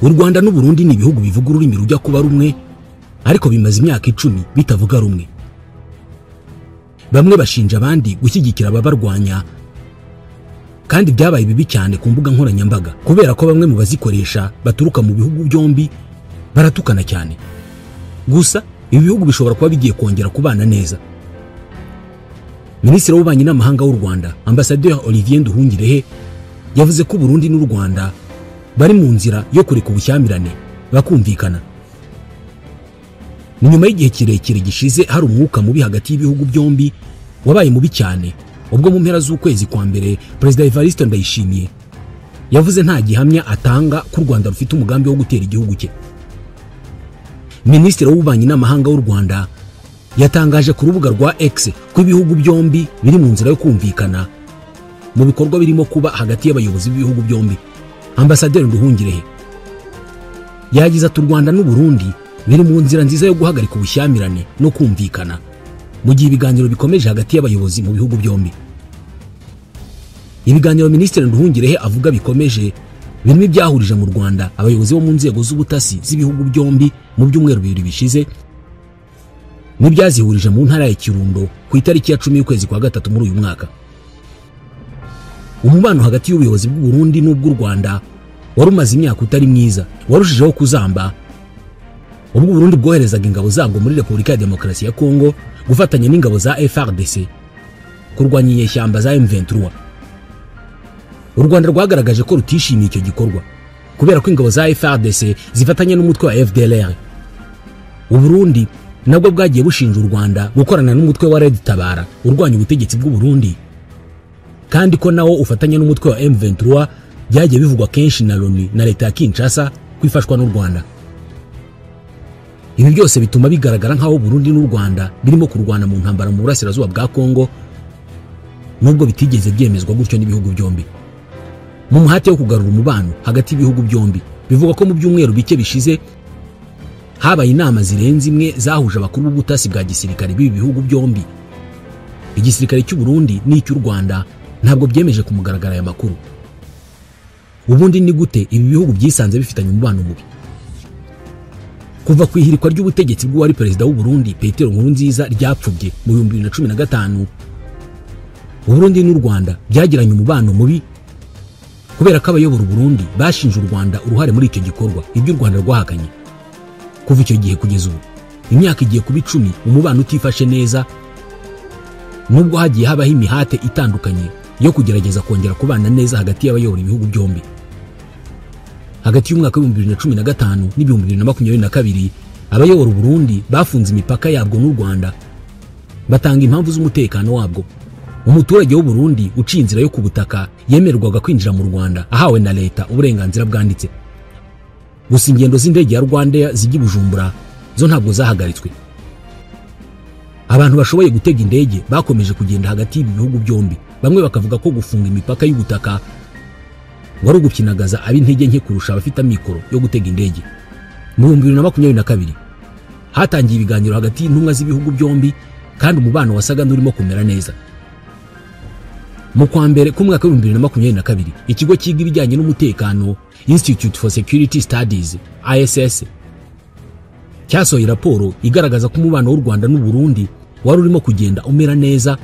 U Rwanda n'u Burundi ni ibihugu bivuga ururimi rujya kuba rumwe, ariko bimaze imyaka 10 bitavuga rumwe. Bamwe bashinja abandi gushyigikira ababarwanya, kandi byabaye bibi cyane ku mbuga nkoranyambaga kubera ko bamwe mu bazikoresha baturuka mu bihugu byombi baratukana cyane. Gusa ibi bihugu bishobora kuba bigiye kongera kubana neza. Minisitiri w'Ububanyi n'Amahanga w'u Rwanda, Ambassadeur Olivier Nduhungirehe, yavuze ko Burundi n'u Rwanda bari mu nzira yo kureka ubushyamirane bakumvikana. Ni nyuma y'igihe kirekire gishize hari umwuka mubi hagati y'ibihugu byombi wabaye mubi cyane ubwo mu mpera z'ukwezi kwa mbere Perezida Evariste Ndayishimiye yavuze nta gihamya atanga ko u Rwanda rufite umugambi wo gutera igihugu cye. Minisitiri w'Ububanyi n'Amahanga w'u Rwanda yatangaje ku rubuga rwa X ko ibihugu byombi biri mu nzira yo kumvikana mu bikorwa birimo kuba hagati y'abayobozi b'ibihugu byombi. Ambassadeur Nduhungirehe yagize ati: "U Rwanda n'u Burundi biri mu nzira nziza yo guhagarika ubushyamirane no kumvikana mu gihe ibiganiro bikomeje hagati y'abayobozi mu bihugu byombi." Ibiganiro Minisitiri Nduhungirehe avuga bikomeje birimo ibyahurije mu Rwanda abayobozi bo mu nzego z'ubutasi z'ibihugu byombi mu byumweru bibiri bishize, n'ibyazihurije mu ntara ya Kirundo ku itariki ya 10 y'ukwezi kwa gatatu muri uyu mwaka. Umubano hagati y'ubuyobozi bw'u Burundi n'ubw'u Rwanda wari umaze imyaka utari mwiza, warushijeho kuzamba ubwo Burundi bwoherezaga ingabo zabwo muri Repubulika ya Demokarasi ya Kongo gufatanya n'ingabo za FARDC kurwanya inyeshyamba za M23. U Rwanda rwagaragaje ko rutishimiye icyo gikorwa kubera ko ingabo za FARDC zifatanya n'umutwe wa FDLR. U Burundi nabwo bwagiye bushinja u Rwanda gukorana n'umutwe wa Red Tabara urwanya ubutegetsi bw'u Burundi, kandi ko nawo ufatanya n'umutwe wa M23 byagiye bivugwa kenshi na Loni na leta ya Kinshasa kwifashwa n'u Rwanda. Ibi byose bituma bigaragara nkaho Burundi n'u Rwanda birimo kurwana mu ntambara mu burasirazuba bwa Kongo, nubwo bitigeze byemezwa gutyo n'ibihugu byombi. Mu muhate wo kugarura umubano hagati y'ibihugu byombi, bivugwa ko mu byumweru bike bishize habaye inama zirenze imwe zahuje abakuru b'ubutasi bwa gisirikare b'ibi bihugu byombi. Igisirikare cy'u Burundi n'icy'u Rwanda ntabwo byemeje kumugaragara aya makuru. Ubundi ni gute ibi bihugu byisanze bifitanye umubano mubi? Kuva ku ihirikwa ry'ubutegetsi bw'uwari perezida w'u Burundi Petero Nkurunziza ryapfubye mu 2015, u Burundi n'u Rwanda byagiranye umubano mubi kubera ko abayobora u Burundi bashinje u Rwanda uruhare muri icyo gikorwa, ibyo u Rwanda rwahakanye. Kuva icyo gihe kugeza ubu, imyaka igiye kuba 10 umubano utifashe neza, nubwo hagiye habaho imihate itandukanye yo kugerageza kongera kubana neza hagati y'abayobora ibihugu byombi. Hagati y'umwaka wa 2015 n'ibihumbi 2022, abayobora u Burundi bafunze imipaka yabwo n'u Rwanda batanga impamvu z'umutekano wabwo. Umuturage w'u Burundi uciye inzira yo ku butaka yemerwaga kwinjira mu Rwanda ahawe na leta uburenganzira bwanditse. Gusa ingendo z'indege ya Rwandair zijya i Bujumbura zo ntabwo zahagaritswe. Abantu bashoboye gutega indege bakomeje kugenda hagati y'ibi bihugu byombi, bamwe bakavuga ko gufunga imipaka y'ubutaka wari ugukinagaza ab'intege nke kurusha abafite amikoro yo gutega indege. Mu 2022 hatangiye ibiganiro hagati y'intumwa z'ibihugu byombi, kandi umubano wasaga n'urimo kumera neza. Mu kwa mbere k'umwaka wa 2022, ikigo cyiga ibijyanye n'umutekano Institute for Security Studies ISS cyasohoye raporo igaragaza ko umubano w'u Rwanda n'u Burundi wari urimo kugenda umera neza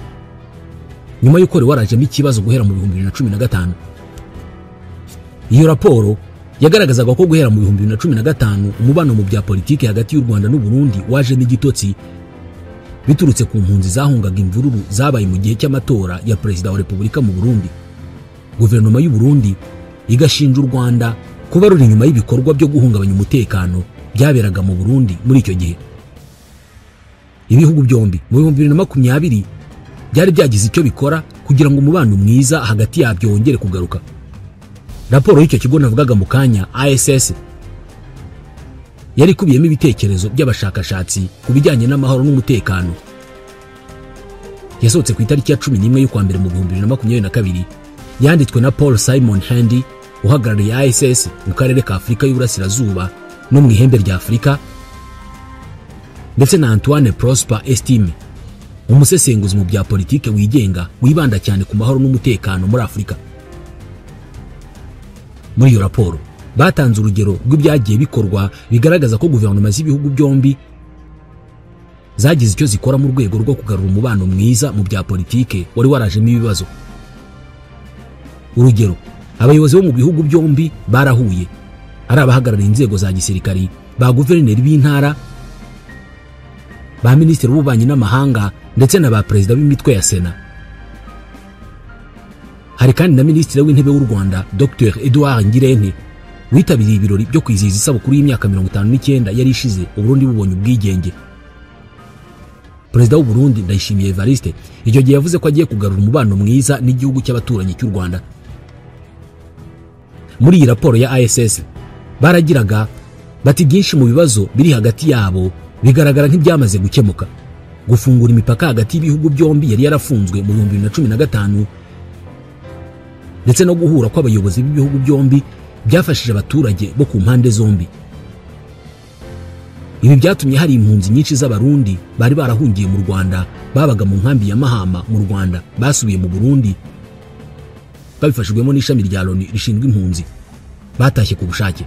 nyuma y'uko warajemo ikibazo guhera mu 2015. Iyo raporo yagaragazaga ko guhera mu 2015 umubano mu bya politiki hagati y'u Rwanda n'u Burundi wajemo igitotsi biturutse ku mpunzi zahungaga imvururu zabaye mu gihe cy'amatora ya Perezida wa Repubulika mu Burundi. Guverinoma y'u Burundi igashinja u Rwanda kuba ruri inyuma y'ibikorwa byo guhungabanya umutekano byaberaga mu Burundi muri icyo gihe. Ibihugu byombi mu 2020 byari byagize icyo bikora kugira ngo umubano mwiza hagati yabyo wongere kugaruka. Raporo y'icyo kigo navugaga mu kanya ISS yari ikubiyemo ibitekerezo by'abashakashatsi ku bijyanye n'amahoro n'umutekano. Yasohotse ku itariki ya 11 y'ukwa mbere mu 2022, yanditswe na Paul Simon Handy uhagarariye ISS mu karere ka Afurika y'Uburasirazuba no mu ihembe rya Afurika, ndetse na Antoine Prosper Estime, umusesenguzi mu bya politike wigenga wibanda cyane ku mahoro n'umutekano muri Afurika. Muri iyo raporo Batanze urugero rw'ibyagiye bikorwa bigaragaza ko guverinoma z'ibihugu byombi zagize icyo zikora mu rwego rwo kugarura umubano mwiza mu bya politike wari warajemo ibibazo. Urugero, abayobozi bo mu bihugu byombi barahuye, ari abahagarariye inzego za gisirikari, ba guverineri b'intara, ba minisitiri w'ububanyi n'amahanga ndetse na ba perezida b'imitwe ya Sena. Hari kandi na minisitiri w'intebe w'u Rwanda Dr Edouard Ngirente witabiriye ibirori byo kwizihiza isabukuru y'imyaka 59 yari ishize Uburundi bubonye ubwigenge. Perezida w'u Burundi Ndayishimiye Evariste icyo gihe yavuze ko agiye kugarura umubano mwiza n'igihugu cy'abaturanyi cy'u Rwanda. Muri iyi raporo ya ASS baragiraga bati byinshi mu bibazo biri hagati yabo bigaragara nk'ibyamaze gukemuka. Gufungura imipaka hagati y'ibihugu byombi yari yarafunzwe mu 2015 ndetse no guhura kw'abayobozi b'ibihugu byombi byafashije abaturage bo ku mpande zombi. Ibi byatumye hari impunzi nyinshi z'Abarundi bari barahungiye mu Rwanda babaga mu nkambi ya Mahama mu Rwanda basubiye mu Burundi babifashijwemo n'ishami rya Loni rishinzwe impunzi, batashye ku bushake.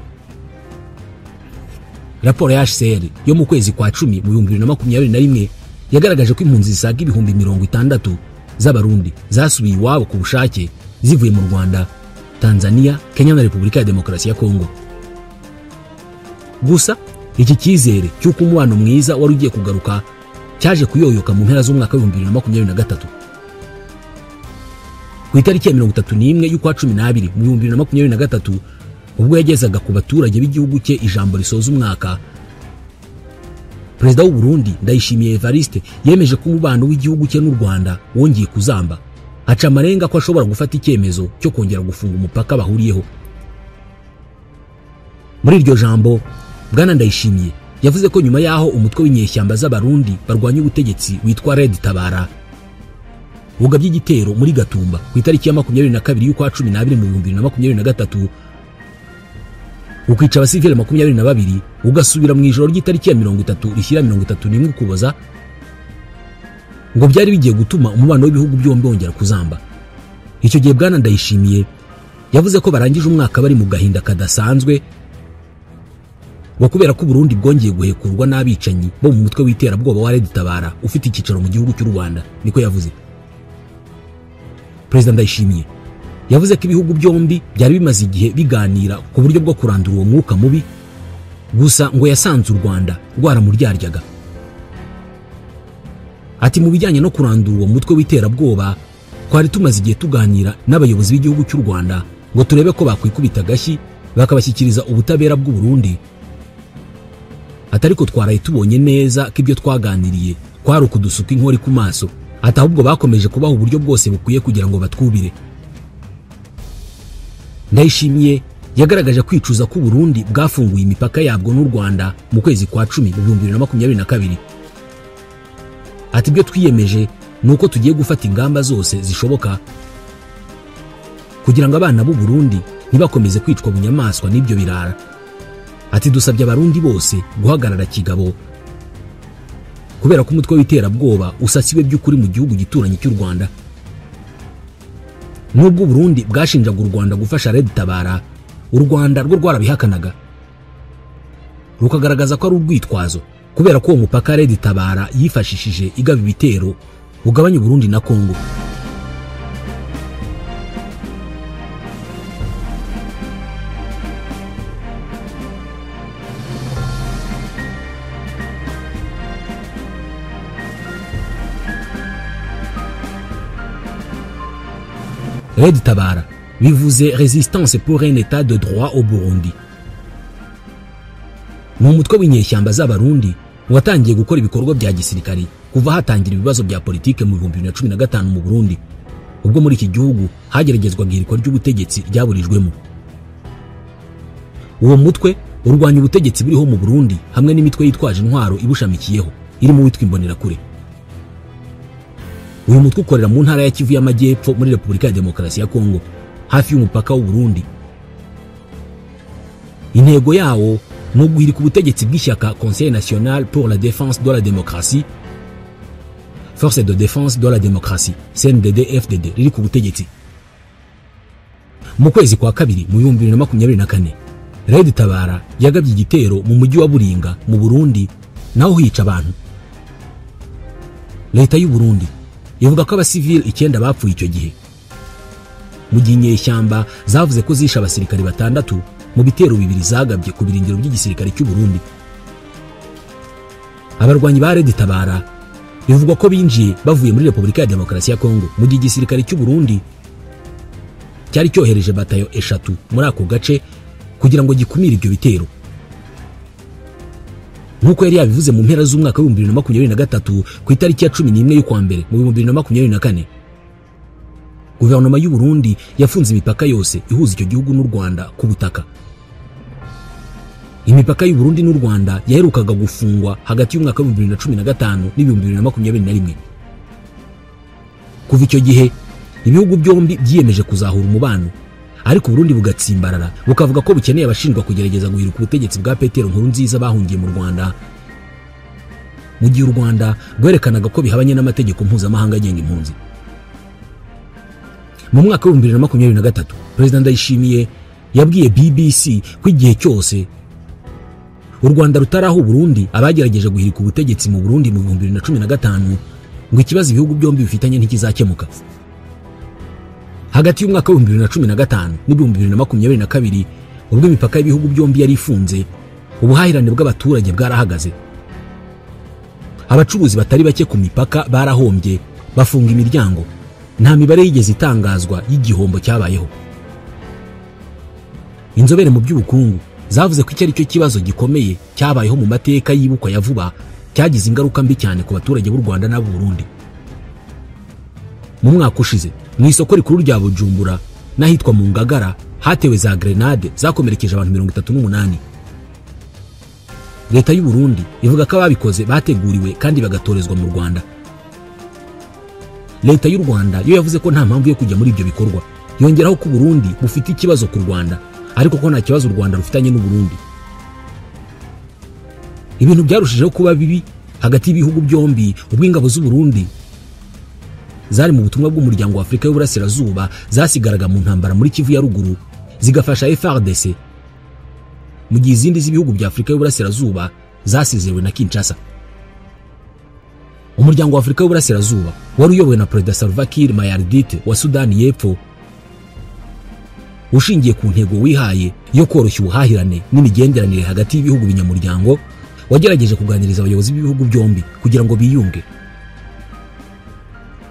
Raporo ya HCR yo mu kwezi kwa 10 mu 2021 yagaragaje ko impunzi zisaga 60,000 z'Abarundi zasubiye iwabo ku bushake zivuye mu Rwanda, Tanzania, Kenya na Repubulika ya Demokarasi ya Kongo. Gusa iki cyizere cy'uko umubano mwiza wari ugiye kugaruka cyaje kuyoyoka mu mpera z'umwaka wa 2023. Ku itariki ya 31 y'ukwa 12 mu 2023 ubwo yagezaga ku baturage b'igihugu cye ijambo risoza umwaka, Perezida w'u Burundi Ndayishimiye Evariste yemeje ko umubano w'igihugu cye n'u Rwanda wongeye kuzamba, aca amarenga ko ashobora gufata icyemezo cyo kongera gufunga umupaka bahuriyeho. Muri iryo jambo Bwana Ndayishimiye yavuze ko nyuma yaho umutwe w'inyeshyamba z'Abarundi barwanya ubutegetsi witwa Red Tabara ugabye igitero muri Gatumba ku itariki ya 22 y'ukwa 12 mu 2023 ukica abasivile 22 ugasubira mu ijoro ry'itariki ya 30 rishyira 31 Ukuboza, ngo byari bigiye gutuma umubano w'ibihugu byombi wongera kuzamba. Icyo gihe Bwana Ndayishimiye yavuze ko barangije umwaka bari mu gahinda kadasanzwe ngo kubera ko Burundi bwongeye guhekurwa n'abicanyi bo mu mutwe w'iterabwoba wa Red Tabara ufite icyicaro mu gihugu cy'u Rwanda, niko yavuze. Perezida Ndayishimiye yavuze ko ibihugu byombi byari bimaze igihe biganira ku buryo bwo kurandura uwo mwuka mubi, gusa ngo yasanze u Rwanda rwaramuryaryaga. Ati mu bijyanye no kurandura uwo mutwe w'iterabwoba twari tumaze igihe tuganira n'abayobozi b'igihugu cy'u Rwanda ngo turebe ko bakwikubita agashyi bakabashyikiriza ubutabera bw'u Burundi. Atariko twaraye tubonye neza ko ibyo twaganiriye kwari ukudusuka inkori ku maso, ati ahubwo bakomeje kubaha uburyo bwose bukwiye kugira ngo batwubire. Ndayishimiye yagaragaje kwicuza ko Burundi bwafunguye imipaka yabwo n'u Rwanda mu kwezi kwa 10 mu 2022. Ati ibyo twiyemeje nuko tugiye gufata ingamba zose zishoboka kugira ngo abana b'u Burundi ntibakomeze kwicwa bunyamaswa n'ibyo birara. Ati dusabye Abarundi bose guhagarara kigabo kubera ko umutwe w'iterabwoba usasiwe by'ukuri mu gihugu gituranye cy'u Rwanda. Nubwo Burundi bwashinjaga u Rwanda gufasha Red Tabara, u Rwanda rwo rwarabihakanaga rukagaragaza ko ari urwitwazo kubera ko uwo mupaka Red Tabara yifashishije igaba ibitero ugabanya Burundi na Kongo. Red Tabara bivuze Resistance pour un état de droit au Burundi. Ni umutwe w'inyeshyamba z'Abarundi watangiye gukora ibikorwa bya gisirikari kuva hatangira ibibazo bya politike mu 2015 mu Burundi, ubwo muri iki gihugu hageragezwaga ihirikwa ry'ubutegetsi ryaburijwemo. Uwo mutwe urwanya ubutegetsi buriho mu Burundi hamwe n'imitwe yitwaje intwaro ibushamikiyeho irimo witwa Imbonerakure. Uyu mutwe ukorera mu ntara ya Kivu y'Amajyepfo muri Repubulika ya Demokarasi ya Kongo hafi y'umupaka w'u Burundi. Intego yawo ni uguhirika ubutegetsi bw'ishyaka Conseil National pour la Défense de la Démocratie, Force de Défense de la Démocratie, CNDD-FDD riri ku butegetsi. Mu kwezi kwa kabiri mu 2024, Red Tabara yagabye igitero mu mujyi wa Buringa mu Burundi, naho hica abantu. Leta y'u Burundi ivuga ko abasivili 9 bapfuye icyo gihe, mu gihe inyeshyamba zavuze ko zishe abasirikari 6 mu bitero 2 zagabye ku birindiro by'igisirikare cy'u Burundi. Abarwanyi ba Red Tabara bivugwa ko binjiye bavuye muri Repubulika ya Demokarasi ya Kongo, mu gihe igisirikare cy'u Burundi cyari cyohereje batayo 3 muri ako gace kugira ngo gikumire ibyo bitero. Nkuko yari yabivuze mu mpera z'umwaka wa 2023 ku itariki ya 11 y'ukwa mbere mu 2024, guverinoma y'u Burundi yafunze imipaka yose ihuza icyo gihugu n'u Rwanda ku butaka. Imipaka y'u Burundi n'u Rwanda yaherukaga gufungwa hagati y'umwaka wa 2015 n'ibihumbi 2021. Kuva icyo gihe ibihugu byombi byiyemeje kuzahura umubano, ariko Burundi bugatsimbarara bukavuga ko bukeneye abashinjwa kugerageza guhirika ubutegetsi bwa Petero Nkurunziza bahungiye mu Rwanda, mu gihe u Rwanda rwerekanaga ko bihabanye n'amategeko mpuzamahanga agenga impunzi. Mu mwaka wa 2023 Perezida Ndayishimiye yabwiye BBC ko igihe cyose u Rwanda rutaraho Burundi abagerageje guhirika ubutegetsi mu Burundi mu 2015 ngo ikibazo ibihugu byombi bifitanye ntikizakemuka. Hagati y'umwaka wa 2015 n'ibihumbi 2022 ubwo imipaka y'ibihugu byombi yari ifunze, ubuhahirane bw'abaturage bwarahagaze. Abacuruzi batari bake ku mipaka barahombye, bafunga imiryango. Nta mibare yigeze itangazwa y'igihombo cyabayeho. Inzobere mu by'ubukungu zavuze ko icyo ari cyo kibazo gikomeye cyabayeho mu mateka yibukwa ya vuba, cyagize ingaruka mbi cyane ku baturage b'u Rwanda n'ab'u Burundi. Mu mwaka ushize mu isoko rikuru rya Bujumbura n'ahitwa mu Ngagara hatewe za grenade zakomerekeje abantu 38. Leta y'u Burundi ivuga ko ababikoze bateguriwe kandi bagatorezwa mu Rwanda. Leta y'u Rwanda yo yavuze ko nta mpamvu yo kujya muri ibyo bikorwa, yongeraho ko Burundi bufite ikibazo ku Rwanda, ariko ko nta kibazo u Rwanda rufitanye n'u Burundi. Ibintu byarushijeho kuba bibi hagati y'ibihugu byombi ubwo ingabo z'u Burundi zari mu butumwa bw'umuryango wa Afrika y'Uburasirazuba zasigaraga mu ntambara muri Kivu ya ruguru zigafasha FARDC, mu gihe izindi z'ibihugu bya Afrika y'Uburasirazuba zasizewe na Kinshasa. Umuryango wa Afrika y'Uburasirazuba wari uyobowe na Perezida Salva Kiir Mayardit wa Sudani y'Epfo, ushingiye ku ntego wihaye yo koroshya ubuhahirane n'imigenderanire hagati y'ibihugu binyamuryango, wagerageje kuganiriza abayobozi b'ibihugu byombi kugira ngo biyunge.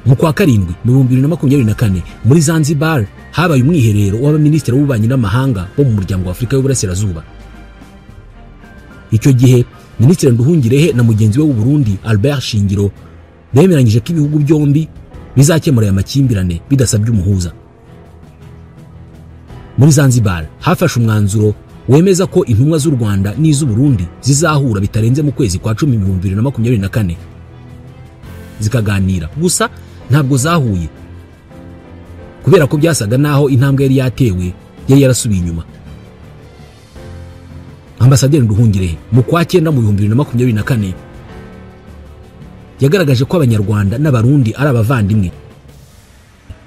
Mu kwa karindwi mu 2024 muri Zanzibar habaye umwiherero w'abaminisitiri b'ububanyi n'amahanga bo mu muryango wa Afrika y'Uburasirazuba. Icyo gihe Minisitiri Nduhungirehe na mugenzi we w'u Burundi Albert Shingiro bemeranyije ko ibihugu byombi bizakemura aya makimbirane bidasabye umuhuza. Muri Zanzibar hafashe umwanzuro wemeza ko intumwa z'u Rwanda n'iz'u Burundi zizahura bitarenze mu kwezi kwa 10 2024 zikaganira. Gusa ntabwo zahuye kubera ko byasaga naho intambwe yari yatewe yari yarasubiye inyuma. Ambasaderi Nduhungirehe mu kwa 9 mu 2024 yagaragaje ko Abanyarwanda n'Abarundi ari abavandimwe,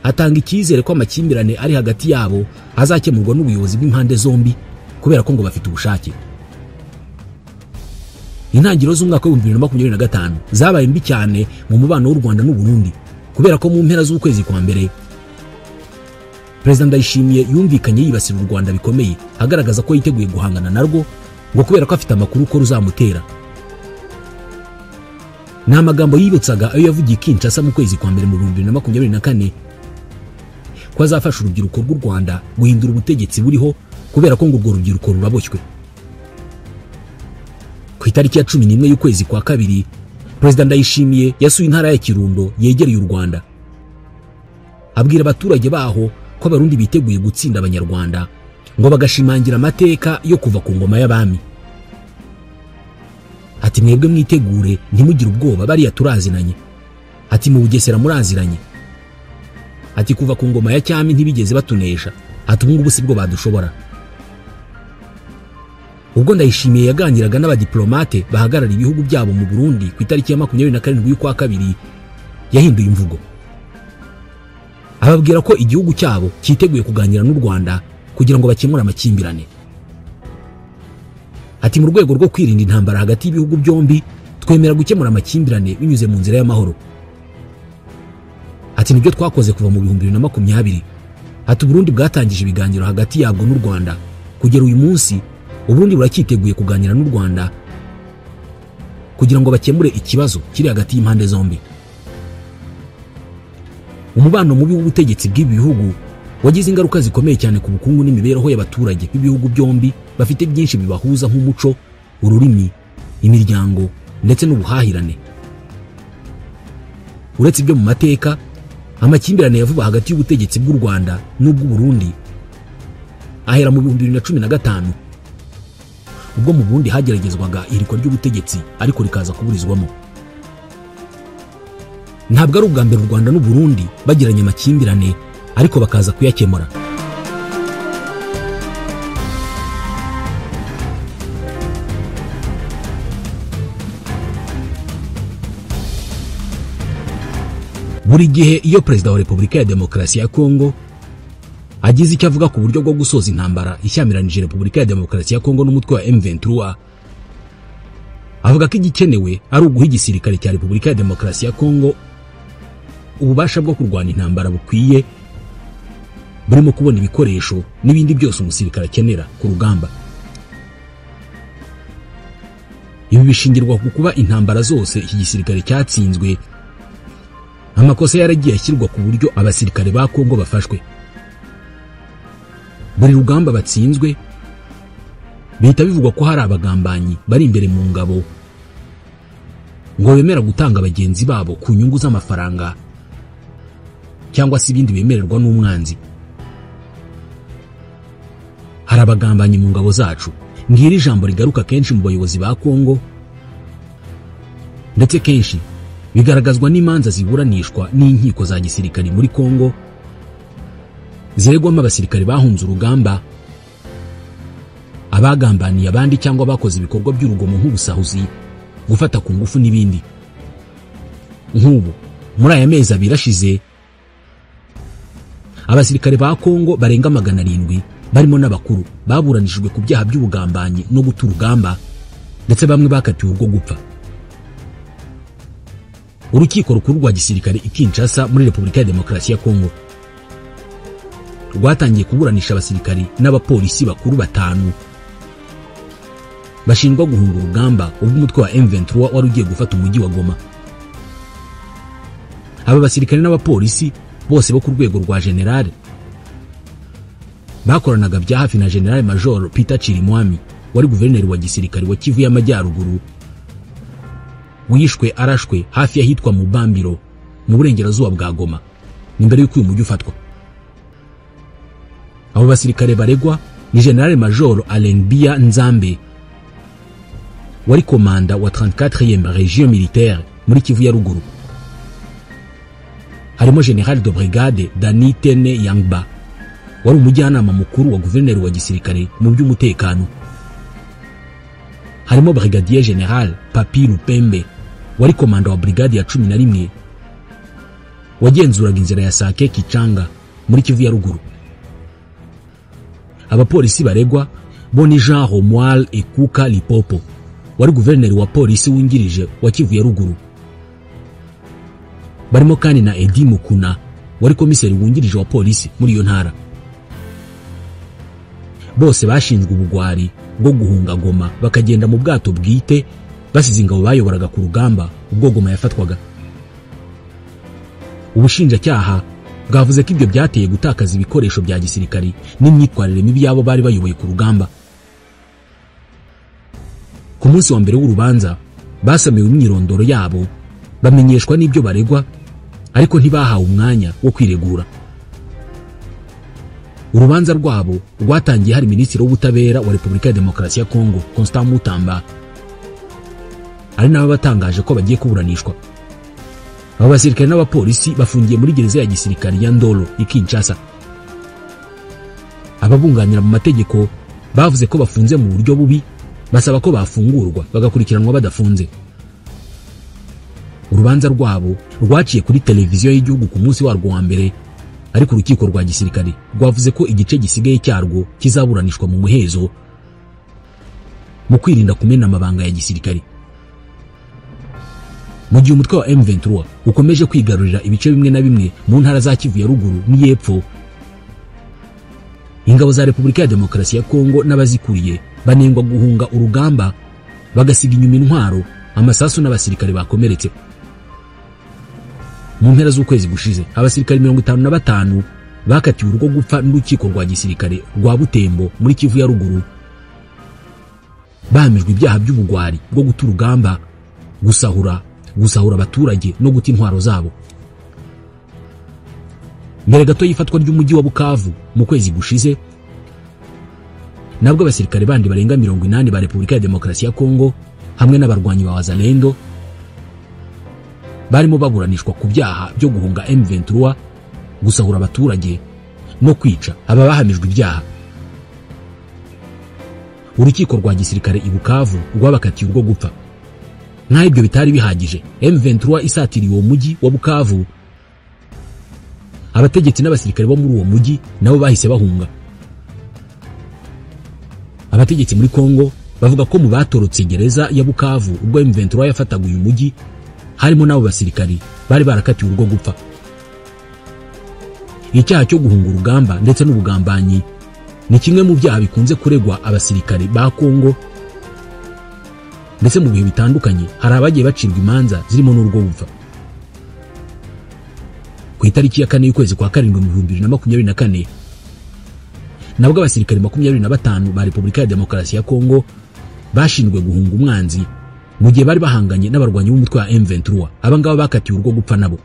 atanga icyizere ko amakimbirane ari hagati yabo azakemurwa n'ubuyobozi bw'impande zombi kubera ko ngo bafite ubushake. Intangiriro z'umwaka wa 2025 zabaye mbi cyane mu mubano w'u Rwanda n'u Burundi, kubera ko mu mpera z'ukwezi kwa mbere Perezida Ndayishimiye yumvikanye yibasira u Rwanda bikomeye, agaragaza ko yiteguye guhangana narwo ngo kubera ko afite amakuru ko ruzamutera. Ni amagambo yibutsaga ayo yavugiye Kinshasa mu kwezi kwa mbere mu 2024 ko azafasha urubyiruko rw'u Rwanda guhindura ubutegetsi buriho kubera ko ngo urwo rubyiruko ruraboshywe. Ku itariki ya 11 y'ukwezi kwa kabiri Perezida Ndayishimiye yasuye intara ya Kirundo yegereye u Rwanda, abwira abaturage baho ko Abarundi biteguye gutsinda Abanyarwanda ngo bagashimangira amateka yo kuva ku ngoma y'abami. Ati mwebwe mwitegure ntimugire ubwoba, bariya turazinanye. Ati mu Bugesera muraziranye. Ati kuva ku ngoma ya cyami ntibigeze batunesha. Ati ubu ngubu sibwo badushobora. Ubwo Ndayishimiye yaganiraga n'abadiplomate bahagarariye ibihugu byabo mu Burundi ku itariki ya 27 y'ukwa kabiri, yahinduye imvugo ababwira ko igihugu cyabo cyiteguye kuganira n'u Rwanda kugira ngo bakemure amakimbirane. Ati mu rwego rwo kwirinda intambara hagati y'ibihugu byombi twemera gukemura amakimbirane binyuze mu nzira y'amahoro. Ati nibyo twakoze kuva mu 2020. Ati Burundi bwatangije ibiganiro hagati yabwo n'u Rwanda. Kugera uyu munsi Uburundi buracyiteguye kuganira n'u Rwanda kugira ngo bakemure ikibazo kiri hagati y'impande zombi. Umubano mubi w'ubutegetsi bw'ibi bihugu wagize ingaruka zikomeye cyane ku bukungu n'imibereho y'abaturage b'ibihugu byombi bafite byinshi bibahuza nk'umuco, ururimi, imiryango ndetse n'ubuhahirane. Uretse ibyo mu mateka, amakimbirane yavuba hagati y'ubutegetsi bw'u Rwanda n'ubw'u Burundi ahera mu 2015 ubwo mu Burundi hageragezwaga irikwa ry'ubutegetsi ariko rikaza kuburizwamo. Ntabwo ari ubwa mbere u Rwanda n'u Burundi bagiranye amakimbirane ariko bakaza kuyakemura. Buri gihe iyo Perezida wa Repubulika ya Demokarasi ya Kongo agize icyo avuga ku buryo bwo gusoza intambara ishyamiranyije Repubulika ya Demokarasi ya Kongo n'umutwe wa M23, avuga ko igikenewe ari uguha igisirikare cya Repubulika ya Demokarasi ya Kongo ububasha bwo kurwana intambara bukwiye, burimo kubona ibikoresho n'ibindi byose umusirikare akenera ku rugamba. Ibi bishingirwa ku kuba intambara zose iki gisirikare cyatsinzwe amakosa yaragiye ashyirwa ku buryo abasirikare ba Kongo bafashwe. Buri rugamba batsinzwe bihita bivugwa ko hari abagambanyi bari imbere mu ngabo ngo bemera gutanga bagenzi babo ku nyungu z'amafaranga cyangwa se ibindi bemererwa n'umwanzi. Hari abagambanyi mu ngabo zacu, ngiri ijambo rigaruka kenshi mu bayobozi ba Kongo, ndetse kenshi bigaragazwa n'imanza ziburanishwa n'inkiko za gisirikare muri Kongo ziregwamo abasirikare bahunze urugamba, abagambaniye abandi cyangwa bakoze ibikorwa by'urugomo nk'ubusahuzi, gufata ku ngufu n'ibindi. Nk'ubu muri aya mezi abiri ashize abasirikare ba Kongo barenga 700 barimo n'abakuru baburanishijwe ku byaha by'ubugambanyi no guta urugamba, ndetse bamwe bakatiwe urwo gupfa. Urukiko rukuru rwa gisirikare i Kinshasa muri Repubulika ya Demokarasi ya Kongo rwatangiye kuburanisha abasirikari n'abapolisi bakuru 5 bashinjwa guhunga urugamba ubwo umutwe wa M23 wari ugiye gufata umujyi wa Goma. Aba basirikari n'abapolisi bose bo ku rwego rwa general bakoranaga bya hafi na General Major Peter Chirimwami wari guverineri wa gisirikari wa Kivu y'Amajyaruguru, wishwe arashwe hafi y'ahitwa Mubambiro mu burengerazuba bwa Goma ni mbere y'uko uyu mujyi ufatwa. Abo basirikare baregwa ni General Major Alenbia Nzambe wari komanda wa 34e Région Militaire muri Kivu ya Ruguru, harimo General de Brigade Dani Tene Yangba wari umujyanama mukuru wa guverineri wa gisirikare mu by'umutekano, harimo Brigadier General Papi Lupembe wari komanda wa brigade ya 11 wagenzuraga inzira ya Sake Kichanga muri Kivu ya Ruguru. Abapolisi baregwa bo ni Jean Romuald Ekuka Lipopo wari guverineri wa polisi wungirije wa Kivu ya Ruguru, barimo kandi na Edi Mukuna wari komiseri wungirije wa polisi muri iyo ntara. Bose bashinjwe ubugwari bwo guhunga Goma bakagenda mu bwato bwite basize ingabo bayoboraga ku rugamba ubwo Goma yafatwaga. Ubushinjacyaha bwavuze ko ibyo byateye gutakaza ibikoresho bya gisirikari n'imyitwarire mibi yabo bari bayoboye ku rugamba. Ku munsi wa mbere w'urubanza basamewe imyirondoro yabo bamenyeshwa n'ibyo baregwa, ariko ntibahawe umwanya wo kwiregura. Urubanza rwabo rwatangiye hari Minisitiri w'Ubutabera wa Repubulika ya Demokarasi ya Kongo Constant Mutamba ari nabo batangaje ko bagiye kuburanishwa. Abo basirikare n'abapolisi bafungiye muri gereza ya gisirikare ya Ndolo i Kinshasa. Ababunganira mu mategeko bavuze ko bafunze mu buryo bubi, basaba ko bafungurwa bagakurikiranwa badafunze. Urubanza rwabo rwaciye kuri televiziyo y'igihugu ku munsi warwo wa mbere, ariko urukiko rwa gisirikare rwavuze ko igice gisigaye cyarwo kizaburanishwa mu muhezo mu kwirinda kumena amabanga ya gisirikare. Mu gihe umutwe wa M23 ukomeje kwigarurira ibice bimwe na bimwe mu ntara za Kivu ya ruguru n'iyepfo, ingabo za Repubulika ya Demokarasi ya Kongo n'abazikuriye banengwa guhunga urugamba bagasiga inyuma intwaro, amasasu n'abasirikare bakomeretse. Mu mpera z'ukwezi gushize abasirikare 55 bakatiwe urwo gupfa n'urukiko rwa gisirikare rwa Butembo muri Kivu ya ruguru, bahamijwe ibyaha by'ubugwari bwo guta urugamba, gusahura abaturage no guta intwaro zabo. Mbere gato y'ifatwa ry'umujyi wa Bukavu mu kwezi gushize, nabwo abasirikare bandi barenga 80 ba Repubulika ya Demokarasi ya Kongo hamwe n'abarwanyi ba Wazalendo barimo baburanishwa ku byaha byo guhunga M23, gusahura abaturage no kwica aba bahamijwe ibyaha. Urukiko rwa gisirikare i Bukavu rwabakatiye urwo gupfa. Nkaho ibyo bitari bihagije, M23 isatiriye uwo mujyi wa Bukavu, abategetsi n'abasirikare bo muri uwo mujyi nabo bahise bahunga. Abategetsi muri Kongo bavuga ko mu batorotse gereza ya Bukavu ubwo M23 yafataga uyu mujyi harimo n'abo basirikari bari barakatiwe urwo gupfa. Icyaha cyo guhunga urugamba ndetse n'ubugambanyi ni kimwe mu byaha bikunze kuregwa abasirikare ba Kongo, ndetse mu bihe bitandukanye hari abagiye bacirwa imanza zirimo n'urwo gupfa. Ku itariki ya 4 y'ukwezi kwa 7 mu 2024 nabwo abasirikare 25 ba Repubulika ya Demokarasi ya Kongo bashinjwe guhunga umwanzi mu gihe bari bahanganye n'abarwanyi b'umutwe wa M23. Aba ngaba bakatiwe urwo gupfa nabo.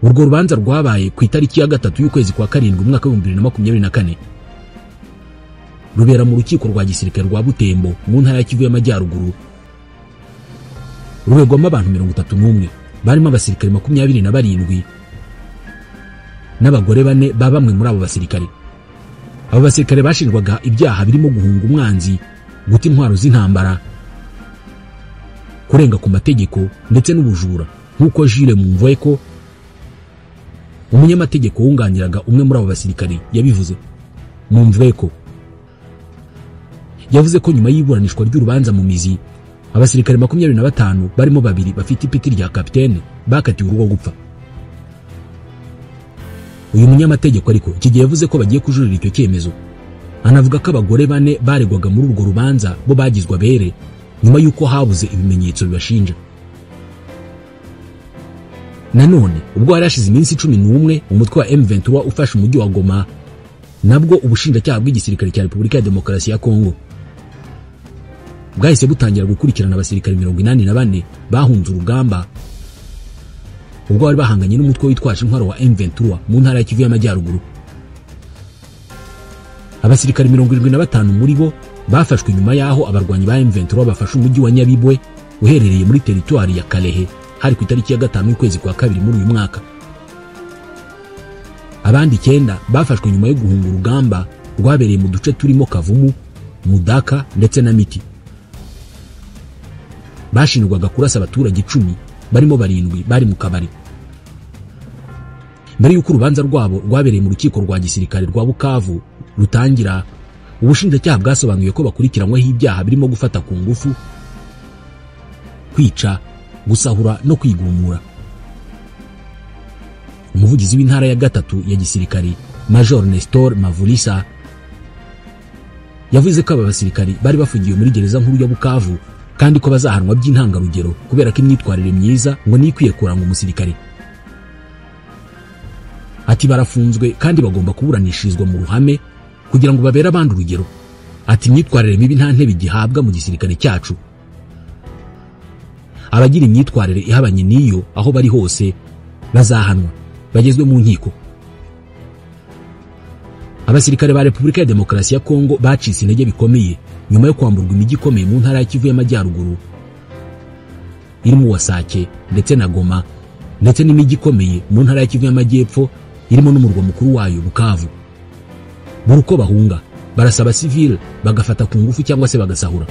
Urwo rubanza rwabaye ku itariki ya 3 y'ukwezi kwa 7 umwaka wa 2024, rubera mu rukiko rwa gisirikare rwa Butembo mu ntara ya Kivu y'Amajyaruguru, ruregwamo abantu 31 barimo abasirikare 27 n'abagore bane ba bamwe muri abo basirikare. Abo basirikare bashinjwaga ibyaha birimo guhunga umwanzi, guta intwaro z'intambara, kurenga ku mategeko ndetse n'ubujura, nk'uko Jules Mumvoeko, umunyamategeko wunganiraga umwe muri abo basirikare, yabivuze. Mumvoeko yavuze ko nyuma y'iburanishwa ry'urubanza mu mizi, abasirikare 25 barimo babiri bafite ipeti rya kapitene bakatiwe urwo gupfa. Uyu munyamategeko ariko iki gihe yavuze ko bagiye kujurira icyo cyemezo, anavuga ko abagore bane baregwaga muri urwo rubanza bo bagizwe abere nyuma y'uko habuze ibimenyetso bibashinja. Nanone ubwo hari hashize iminsi 11 umutwe wa M23 ufashe umujyi wa Goma, nabwo ubushinjacyaha bw'igisirikare cya Repubulika ya Demokarasi ya Kongo bwahise butangira gukurikirana abasirikare 84 bahunze urugamba ubwo bari bahanganye n'umutwe witwaje intwaro wa M23 mu ntara ya Kivu y'Amajyaruguru. Abasirikare 75 muri bo bafashwe nyuma yaho abarwanyi ba M23 bafashe umujyi wa Nyabibwe uherereye muri teritwari ya Kalehe, hari ku itariki ya 5 y'ukwezi kwa 2 muri uyu mwaka. Abandi 9 bafashwe nyuma yo guhunga urugamba rwabereye mu duce turimo Kavumu, Mudaka ndetse na Miti. Bashinjwaga kurasa abaturage 10 barimo 7 bari mu kabari. Mbere y'uko urubanza rwabo rwabereye mu rukiko rwa gisirikare rwa Bukavu rutangira, ubushinjacyaha bwasobanuye ko bakurikiranyweho ibyaha birimo gufata ku ngufu, kwica, gusahura no kwigumura. Umuvugizi w'intara ya 3 ya gisirikare Major Nestor Mavulisa yavuze ko aba basirikari bari bafungiwe muri gereza nkuru ya Bukavu kandi ko bazahanwa by'intangarugero kubera ko imyitwarire myiza ngo nikwiye kuranga umusirikare. Ati barafunzwe kandi bagomba kuburanishirizwa mu ruhame kugira ngo babere abandi urugero. Ati imyitwarire mibi nta ntebe gihabwa mu gisirikare cyacu. Abagira imyitwarire ihabanye n'iyo aho bari hose bazahanwa bagezwe mu nkiko. Abasirikare ba Repubulika ya Demokarasi ya Kongo bacitse intege bikomeye nyuma yo kwamburwa imijyi ikomeye mu ntara ya Kivu y'Amajyaruguru irimo Wasake ndetse na Goma, ndetse n'imijyi ikomeye mu ntara ya Kivu y'Amajyepfo irimo n'umurwa mukuru wayo Bukavu. Buri uko bahunga barasaba civil bagafata ku ngufu cyangwa se bagasahura.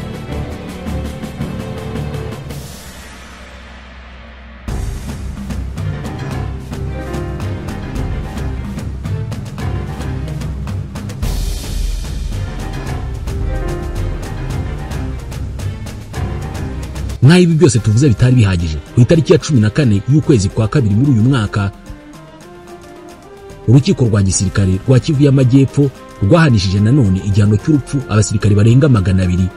Nk'aho ibi byose tuvuze bitari bihagije, ku itariki ya 14 y'ukwezi kwa kabiri muri uyu mwaka, urukiko rwa gisirikare rwa Kivu y'Amajyepfo rwahanishije nanone igihano cy'urupfu abasirikare barenga 200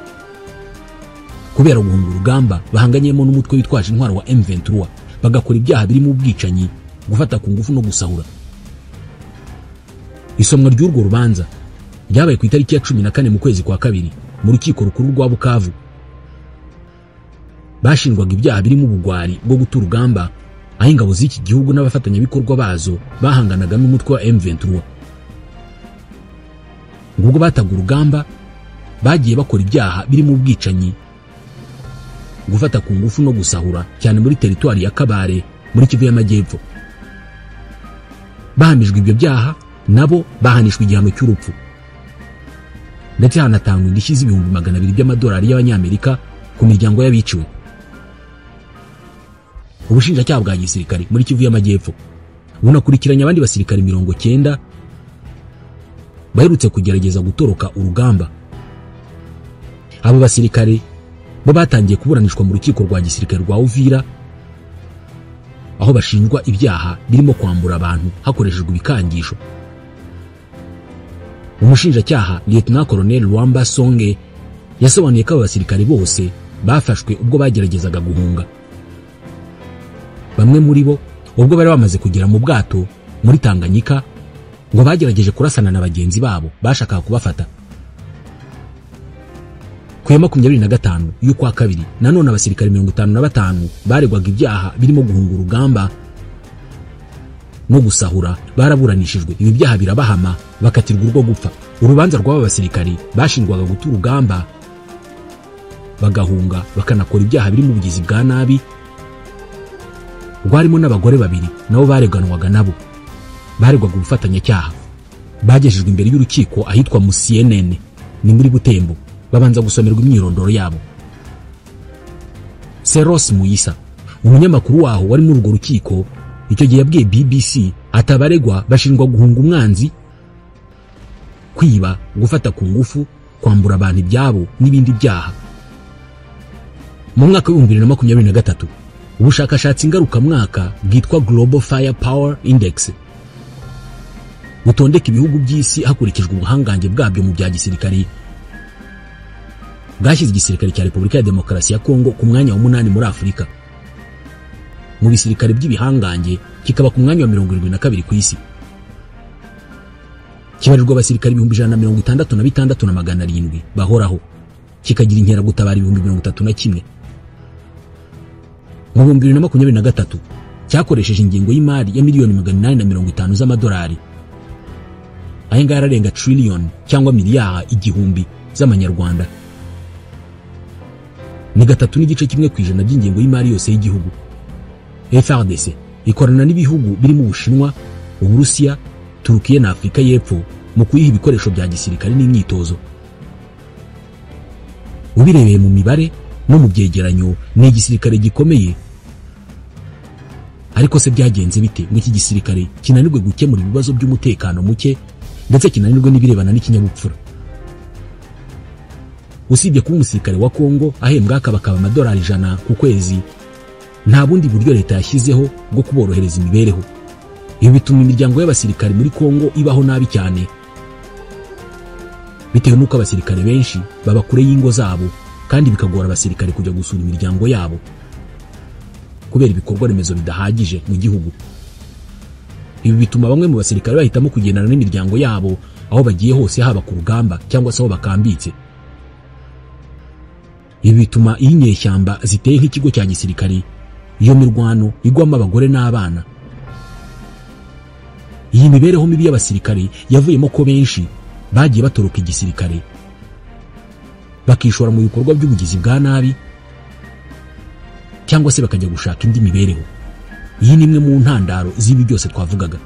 kubera guhunga urugamba bahanganyemo n'umutwe witwaje intwaro wa M23, bagakora ibyaha birimo ubwicanyi, gufata ku ngufu no gusahura. Isomwa ry'urwo rubanza ryabaye ku itariki ya 14 mu kwezi kwa kabiri mu rukiko rukuru rwa Bukavu. Bashinjwaga ibyaha birimo ubugwari bwo guta urugamba, aho ingabo z'iki gihugu n'abafatanyabikorwa bazo bahanganaga n'umutwe wa M23. Ubwo bataga urugamba bagiye bakora ibyaha birimo ubwicanyi, gufata ku ngufu no gusahura, cyane muri teritwari ya Kabare muri Kivu y'Amajyepfo. Bahamijwe ibyo byaha nabo bahanishwa igihano cy'urupfu, ndetse hanatangwa indishyi z'ibihumbi 200 by'amadolari y'Abanyamerika ku miryango y'abiciwe. Ubushinjacyaha bwa gisirikare muri Kivu y'Amajyepfo bunakurikiranye abandi basirikare 90 baherutse kugerageza gutoroka urugamba. Abo basirikare bo batangiye kuburanishwa mu rukiko rwa gisirikare rwa Uvira, aho bashinjwa ibyaha birimo kwambura abantu hakoreshejwe ibikangisho. Umushinjacyaha Lieutenant Colonel Rwamba Songe yasobanuye ko abo basirikare bose bafashwe ubwo bageragezaga guhunga. Bamwe muri bo ubwo bari bamaze kugera mu bwato muri Tanganyika ngo bagerageje kurasana na bagenzi babo bashakaga kubafata. Ku ya 25 y'ukwa kabiri nanone abasirikare 55 baregwaga ibyaha birimo guhunga urugamba no gusahura baraburanishijwe. Ibi byaha birabahama bakatirwa urwo gupfa. Urubanza rw'aba basirikare bashinjwaga guta urugamba bagahunga bakanakora ibyaha birimo ubugizi bwa nabi rwarimo n'abagore babiri nabo bareganwaga nabo baregwaga ubufatanyacyaha. Bagejejwe imbere y'urukiko ahitwa mu CNN ni muri Butembo, babanza gusomerwa imyirondoro yabo. Seros Muyisa, umunyamakuru waho wari muri urwo rukiko icyo gihe, yabwiye BBC atabaregwa bashinjwa guhunga umwanzi, kwiba, gufata ku ngufu, kwambura abantu ibyabo n'ibindi byaha. Mu mwaka wa 2023 ubushakashatsi ngarukamwaka bwitwa Global Firepower Index butondeka ibihugu by'isi hakurikijwe ubuhangange bwabyo mu bya gisirikare bwashyize igisirikare cya Repubulika ya Demokarasi ya Kongo ku mwanya wa 8 muri Afurika mu bisirikare by'ibihangange, kikaba ku mwanya wa 72 ku isi. Kibarirwa abasirikare 166,700 bahoraho, kikagira inkeragutabara 31,000. Mu 2023 cyakoresheje ingengo y'imari ya miliyoni 850 z'amadolari, aya ngaya ararenga trillion cyangwa miliyari 1000 z'amanyarwanda. Ni 3.1% by'ingengo y'imari yose y'igihugu. FARDC ikorana n'ibihugu birimo Ubushinwa, Uburusiya, Turukiya na Afurika y'Epfo mu kuyiha ibikoresho bya gisirikare n'imyitozo. Ubirebeye mu mibare no mu byegeranyo ni igisirikare gikomeye. Ariko se byagenze bite ngo iki gisirikare kinanirwe gukemura ibibazo by'umutekano muke ndetse kinanirwe n'ibirebana n'ikinyabupfura? Usibye kuba umusirikare wa Kongo ahembwa akabakaba amadolari 100 ku kwezi, nta bundi buryo leta yashyizeho bwo kuborohereza imibereho. Ibi bituma imiryango y'abasirikare muri Kongo ibaho nabi cyane, bitewe n'uko abasirikare benshi baba kure y'ingo zabo, kandi bikagora abasirikare kujya gusura imiryango yabo kubera ibikorwa remezo bidahagije mu gihugu. Ibi bituma bamwe mu basirikare bahitamo kugendana n'imiryango yabo aho bagiye hose, haba ku rugamba cyangwa se aho bakambitse. Ibi bituma iyo inyeshyamba ziteye nk'ikigo cya gisirikare, iyo mirwano igwamo abagore n'abana. Iyi mibereho mibi y'abasirikare yavuyemo ko benshi bagiye batoroka igisirikare bakishora mu bikorwa by'ubugizi bwa nabi cyangwa se bakajya gushaka indi mibereho. Iyi ni imwe mu ntandaro z'ibi byose twavugaga.